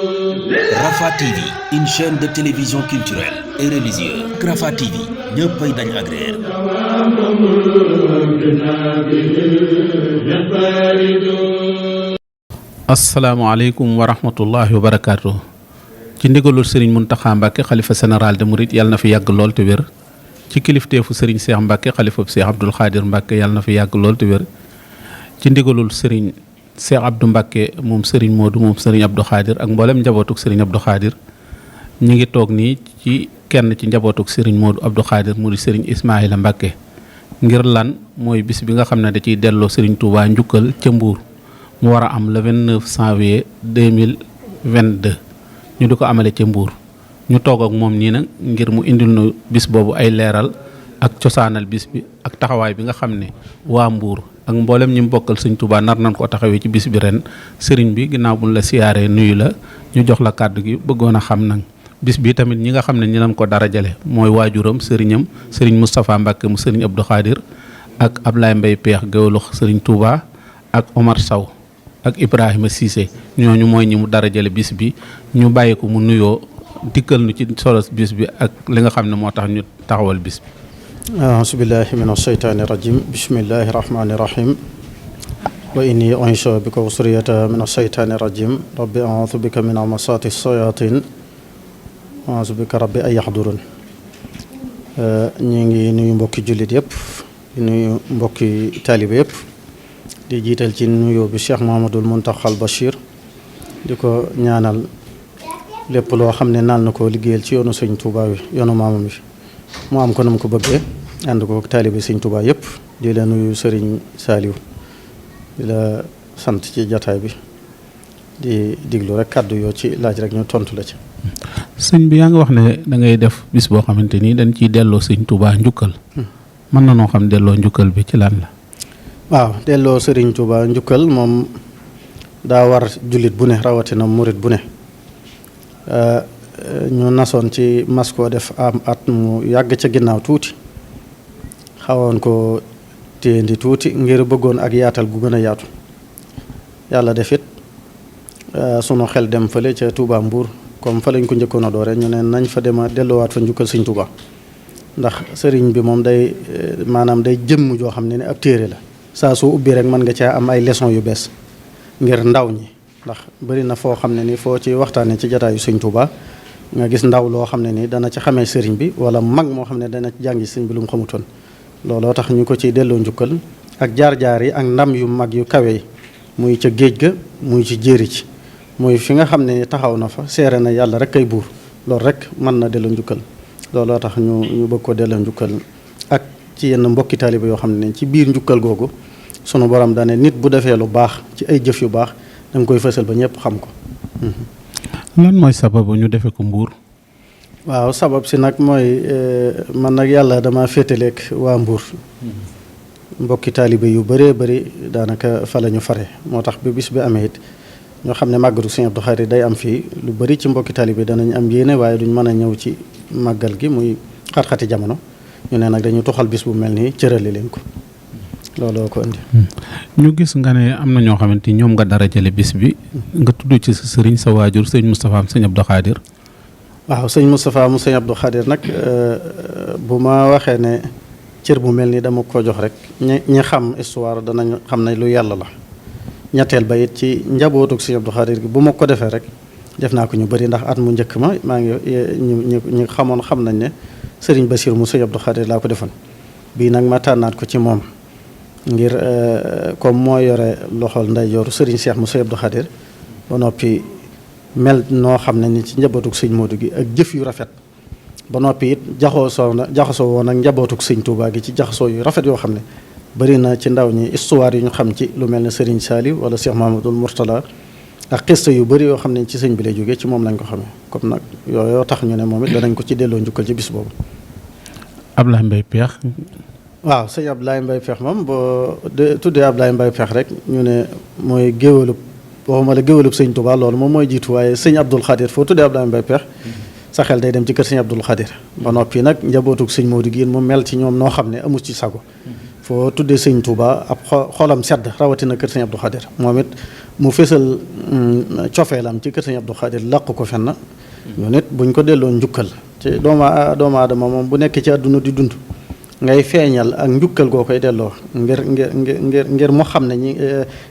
RafahTV, une chaîne de télévision culturelle et religieuse. RafahTV, ñëppay dañ agréer. asalaamaaleykum wa rahmatullahi wa barakaatu. ci ndigalul Serigne Mountakha Mbacke xalifa général de Mouride yàlla na fi yàgg lool te wér. ci kilifteefu Serigne Cheikh Mbacke xalifa Cheikh Abdoul Khadir Mbacke yàlla na fi yàgg lool te wér. ci ndigalul Serigne Cheikh Abdou Mbacke moom Serigne Modou moom Serigne Abdou Khadir ak mboolem njabootuk Serigne Abdou Khadir ñu ngi toog nii ci kenn ci njabootuk Serigne Modou Abdou Khadir mu di Serigne Ismahila Mbacke ngir lan mooy bis bi nga xam ne da ciy delloo Serigne Touba Ndioukkeul ca Mbour mu war a am le 29 janvier 2022 ñu di ko amale ca Mbour ñu toog ak moom nii nag ngir mu indil nu bis boobu ay leeral ak cosaanal bis bi ak taxawaay bi nga xam ne waa Mbour ak mboolem ñi mu bokkal Sëñ Touba nar nañ koo taxawee ci bis bi ren sëriñ bi ginnaaw buñ la siyaaree nuyu la ñu jox la kàddu gi bëggoon a xam nag bis bi tamit ñi nga xam ne ñi nañ ko darajale mooy waajuram sëriñam sëriñ Moustapha Mbacke mu sëriñ Abdou Khadir ak Ablaye Mbaye Peex géwélu Sëriñ Touba ak Omar Sow ak Ibrahima Cissé ñooñu mooy ñi mu darajale bis bi ñu bàyyi ko mu nuyoo dikkal nu ci solo bis bi ak li nga xam ne moo tax ñu taxawal bis bi. أعوذ بالله من الشيطان الرجيم بسم الله الرحمن الرحيم وإني أعيذ بك وذريتها من الشيطان الرجيم رب أعوذ بك من همزات الشياطين أعوذ بك رب أن يحضرون ñi ngi nuyu mbokki jullit yëpp di nuyu mbokki taalibe yëpp di jiital ci nuyoo bi Cheikh Mouhamadoul Mountakha Bachir di ko ñaanal lépp loo xam ne naal na ko liggéeyal ci yoonu Sëñ Touba wi yoonu maamam wi mu am ko nam ko bëggee ànd ko taalibe Sëñ Touba yëpp di la nuyu Serigne Saliou di la sant ci jataay bi di diglu rek kàddu yoo ci laaj rek ñu tontu la ci. sëñ bi yaa ngi wax ne da ngay def bis boo xamante ni dañ ciy delloo Sëñ Touba Ndioukkeul. mën na noo xam delloo Ndioukkeul bi ci lan la. waaw delloo Serigne Touba Ndioukkeul moom daa war jullit bu ne rawatina murit bu ne. ñu nasoon ci mas koo def am at mu yàgg ca ginnaaw tuuti xawoon ko téyendi tuuti ngir bëggoon ak yaatal gu gën a yaatu yàlla def it sunu xel dem fële ca Touba Mbour comme fa lañ ko njëkkoon a doore ñu ne nañ fa dema delloowaat fa Ndioukkeul Sëñ Touba ndax sëriñ bi moom day maanaam day jëmm joo xam ne ab téere la saa soo ubbi rek mën nga caa am ay leçon yu bees ngir ndaw ñi ndax bari na foo xam ne ni foo ci waxtaanee ci jataayu Sëñ Touba nga gis ndaw loo xam ne ni dana ci xamee sëriñ bi wala mag moo xam ne dana ci jàngi sëriñ bi lu mu xamutoon looloo tax ñu ko ciy delloo Ndioukkeul ak jaar-jaar yi ak ndam yu mag yu kawe yi muy ca géej ga muy ci jéeri ci muy fi nga xam ne taxaw na fa seere na yàlla rek kay buur loolu rek mën na delloo Ndioukkeul looloo tax ñu bëgg ko delloo Ndioukkeul ak ci yenn mbokki taaliba yoo xam ne ci biir Ndioukkeul googu sunu borom dane nit bu defee lu baax ci ay jëf yu baax da nga koy fësal ba ñëpp xam ko. lan mooy sababu ñu defee ko Mbour. waaw sabab si nag mooy man nag yàlla dama féetaleeg waa Mbour. mbokki taalibe yu bëree bëri daanaka fa la ñu fare moo tax bi bis bi amee it ñoo xam ne màggalu Sëñ Abdou Khadir day am fii lu bëri ci mbokki taalibe danañ am yéene waaye duñ mën a ñëw ci màggal gi muy xat-xati jamono ñu ne nag dañu toxal bis bu mel nii cërali leen ko. looloo ko indi. ñu gis nga ne am na ñoo xamante ni ñoom nga dara jële bis bi nga tudd ci sa sëriñ sa waajur sëñ Moustapha am sëñ Abdou Khadir. waaw sëñ Moustapha mu sëñ Abdou Khadir nag bu ma waxee ne cër bu mel ni dama ko jox rek ñi xam histoire danañ xam ne lu yàlla la ñetteel ba it ci njabootug sëñ Abdou Khadir gi bu ma ko defee rek def naa ko ñu bëri ndax at mu njëkk ma maa ngi ñu xamoon xam nañ ne sëriñ Bachir mu sëñ Abdou Khadir laa ko defoon bii nag ma tànnaat ko ci moom. ngir comme moo yore loxol ndeyjooru Serigne Cheikh mu Sëñ Abdou Khadir ba noppi mel noo xam ne ni ci njabootug Sëñ Modou gi ak jëf yu rafet ba noppi it jaxasoo woon ak njabootug Sëñ Touba gi ci jaxasoo yu rafet yoo xam ne bari na ci ndaw ñi histoire yu ñu xam ci lu mel ne Serigne Saliou wala Cheikh Mahamadul Mourtala ak xista yu bëri yoo xam ne ci sëñ bi lay jógee ci moom lañ ko xamee comme nag yooyu tax ñu ne moom it danañ ko ci delloo Ndioukkeul ci bis boobu. Ablaye Mbaye Peex. waaw sëñ Ablaye Mbaye Peex moom boo tuddee Ablaye Mbaye Peex rek ñu ne mooy géwalub waxuma la géwalub sëñ Touba loolu moom mooy jiitu waaye sëñ Abdoul Khadir foo tuddee Ablaye Mbaye Peex sa xel day dem ci kër sëñ Abdul Xaadir ba noppi nag njabootug sëñ Modou gi mu mel ci ñoom noo xam ne amu ci sago foo tuddee sëñ Touba ab xolam sedd rawatina kër sëñ Abdul Xaadir moom it mu fésal cofeelam ci kër sëñ Abdul Xaadir làq ko fenn ñu nit buñ ko delloo njukkal ci doomu aadama moom bu nekk ci àdduna di dund ngay feeñal ak njukkal goo koy delloo ngir mu xam ne ñi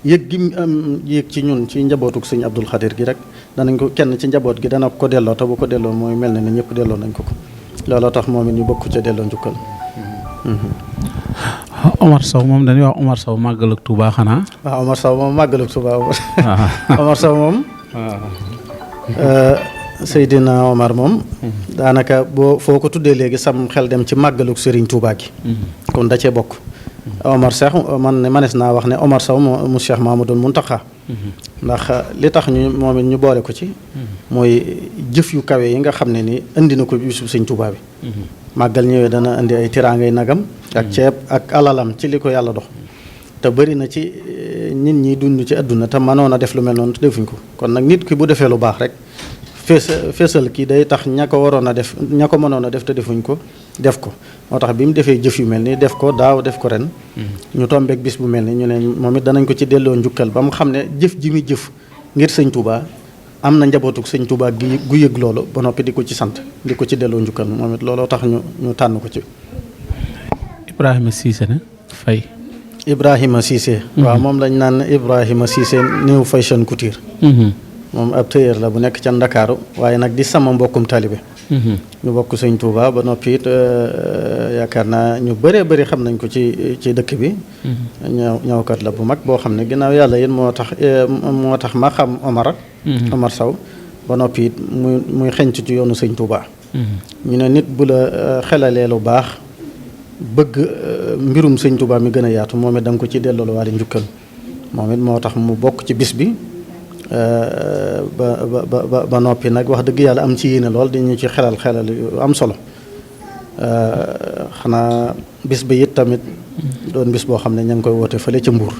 yëg gi am yëg ci ñun ci njabootuk sëñ Abdul Xaadir gi rek danañ ko kenn ci njaboot gi dana ko delloo te bu ko delloo mooy mel ne ne ñëpp delloo nañ ko looloo tax moom it ñu bokk ca delloo njukkal. Omar Sow moom dañuy wax Omar Sow màggalug Touba xanaa. waaw Omar Sow moom màggalug Touba. Omar Sow moom. Seydina Omar moom. daanaka foo ko tuddee léegi sam xel dem ci màggalug Serigne Touba gi. kon da cee bokk. Omar Cheikh manees naa wax ne Omar Sow mu Cheikh Mamadou Mountakha. ndax li tax moom it ñu boole ko ci. mooy jëf yu kawe yi nga xam ne ni indi na ko bisub Sëñ Touba bi. màggal ñëwee dana indi ay tiraangay nagam. ak ceeb ak alalam ci li ko yàlla dox. te bëri na ci nit ñi dund ci àdduna te mënoon a def lu mel noonu te defuñ ko kon nag nit ki bu defee lu baax rek feesal kii day tax ña ko waroon a def ña ko mënoon a def te defuñ ko def ko moo tax bi mu defee jëf yu mel ni def ko daaw def ko ren. ñu tombeek bis bu mel ni ñu ne moom it danañ ko ci delloo njukkal ba mu xam ne jëf ji muy jëf ngir sëñ Touba am na njabootuk sëñ Touba gu yëg loolu ba noppi di ko ci sant di ko ci delloo njukkal moom it looloo tax ñu tànn ko ci. Ibrahima Cissé ne Faye. Ibrahima Cissé. waaw moom lañ naan Ibrahima Cissé New Fashion Couture. moom ab tailleur la bu nekk ca Ndakaaru waaye nag di sama mbokkum talibe. ñu bokk sëñ Touba ba noppi it yaakaar naa ñu bëree bëri xam nañ ko ci dëkk bi. ñawkat la bu mag boo xam ne ginnaaw yàlla yéen moo tax ma xam Omar Sow ba noppi it muy xeñtu ci yoonu sëñ Touba. ñu ne nit bu la xelalee lu baax bëgg mbirum sëñ Touba mi gën a yaatu moom it da nga ko ci delloo waale njukkal moom it moo tax mu bokk ci bis bi. ba noppi nag wax dëgg yàlla am ci yéene lool di ñu ci xelal yu am solo xanaa bis bi it tamit doon bis boo xam ne ña ngi koy woote fële ca Mbour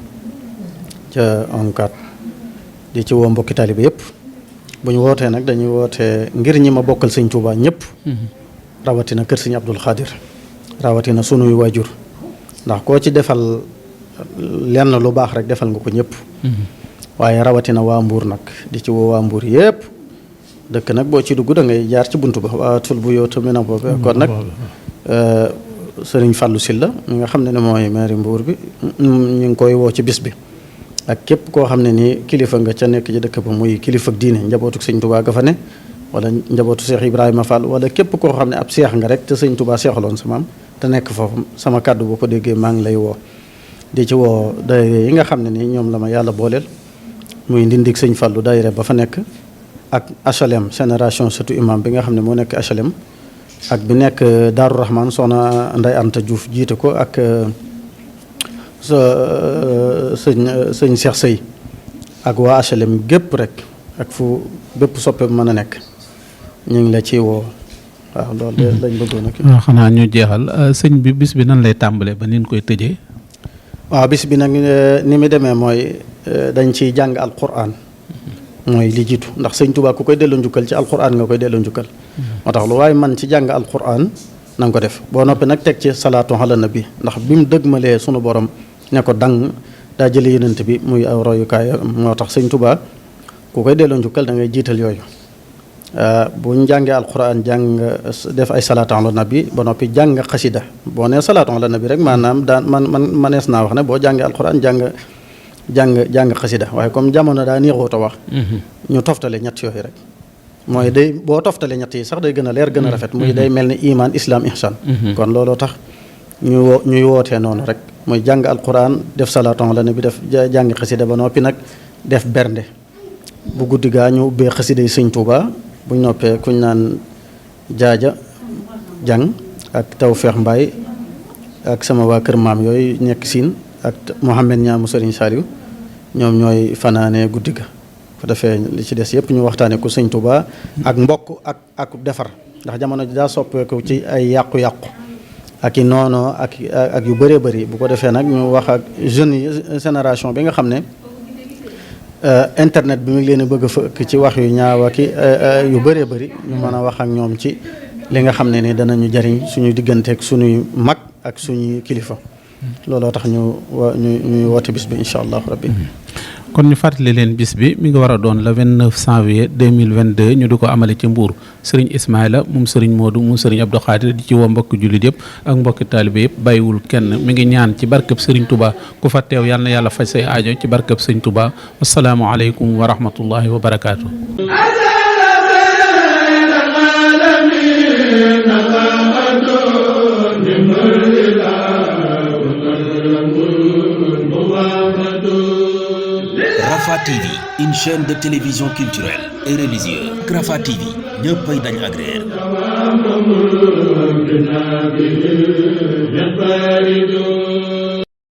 ca onkat di ci woo mbokki taalibe yëpp bu ñu wootee nag dañuy woote ngir ñi ma bokkal sëñ Touba ñëpp rawatina kër sëñ Abdul Xaadir rawatina sunuy waajur ndax koo ci defal lenn lu baax rek defal nga ko ñëpp waaye rawatina waa Mbour nag di ci woo waa Mbour yëpp dëkk nag boo ci dugg da ngay jaar ci buntu ba waa tul bu yow tamit nag boobu kon nag Serigne Fallou Sylla mi nga xam ne mooy maire Mbour bi ñu ngi koy woo ci bis bi ak képp koo xam ne nii kilifa nga ca nekk ci dëkk ba muy kilifa ak diine njabootu sëñ Touba ga fa ne wala njabootu Cheikh Ibrahima Fall wala képp koo xam ne ab seex nga rek te sëñ Touba seexaloon sa maam te nekk foofu sama kàddu boo ko déggee maa ngi lay woo di ci woo daayira yi nga xam ne nii ñoom la ma yàlla booleel muy ndindik sëñ Fallou daayira ba fa nekk ak HLM génération Sëtu Imaam bi nga xam ne moo nekk HLM ak bi nekk Daaru Rahman soxna Ndeye Anta Diouf jiite ko ak sëñ Cheikh Sey ak waa HLM gépp rek ak fu bépp soppe mën a nekk ñu ngi la ci woo waaw loolu de lañ bëggoon ak waaw xanaa ñu jeexal sëñ bi bis bi nan lay tàmbalee ba nin koy tëjee. waaw bis bi nag ni mu demee mooy dañ ciy jàng alquran mooy li jiitu ndax sëñ Touba ku koy delloo njukkal ci alquran nga koy delloo njukkal moo tax lu waaye man ci jàng alquran na nga ko def boo noppi nag teg ci salaatu ala nabi ndax bi mu dëgmalee sunu borom ne ko dang daa jële yonent bi muy aw royukaay moo tax sëñ Touba ku koy delloo njukkal da ngay jiital yooyu bu ñu jàngee alquran jàng def ay salaatu ala nabi ba noppi jàng xasida boo nee salaatu ala nabi rek maanaam man manees naa wax ne boo jàngee alquran jàng xasida waaye comme jamono daa neexut a wax ñu toftale ñett yooyu rek mooy day boo toftale ñett yi sax day gën a leer gën a rafet muy day mel ni iman islam ihsan kon looloo tax ñuy wootee noonu rek mooy jàng alquran def salaatu ala nabi def jàng xasida ba noppi nag def bernde bu guddi gaa ñu ubbee xasida yi sëñ Touba buñ noppee kuñ naan jaaja jàng ak Tawfeex Mbaay ak sama waa kër maam yooyu nekk siin ak Mouhamed ñaamu Serigne Saliou ñoom ñooy fanaanee guddi ga ko defee li ci des yëpp ñu waxtaane ko sëñ Touba ak mbokk ak defar ndax jamono ji daa soppeeku ci ay yàqu-yàqu ak i noonoo ak yu bëree bëri bu ko defee nag ñu wax ak jeunes yi génération bi nga xam ne internet bi mu ngi leen a bëgg a fëkk ci wax yu ñaaw ak yu bëree bëri ñu mën a wax ak ñoom ci li nga xam ne ni danañu jariñ suñu digganteeg suñuy mag ak suñuy kilifa looloo tax ñuy woote bis bi incha allahu rabbi. kon ñu fàttali leen bis bi mi ngi war a doon le 29 janvier 2022 ñu di ko amale ci Mbour Serigne Ismahila moom Serigne Modou moom Serigne Abdou Khadir di ci woo mbokki jullit yëpp ak mbokki taalibe yëpp bàyyiwul kenn mi ngi ñaan ci barkeb Serigne Touba ku fa teew yal na yàlla faj say aajo ci barkeb Serigne Touba wasalaamualeykum wa rahmatullahi wa barakaatu. RafahTV, une chaîne de télévision culturelle et religieuse. RafahTV, ñëppay dañ agréer.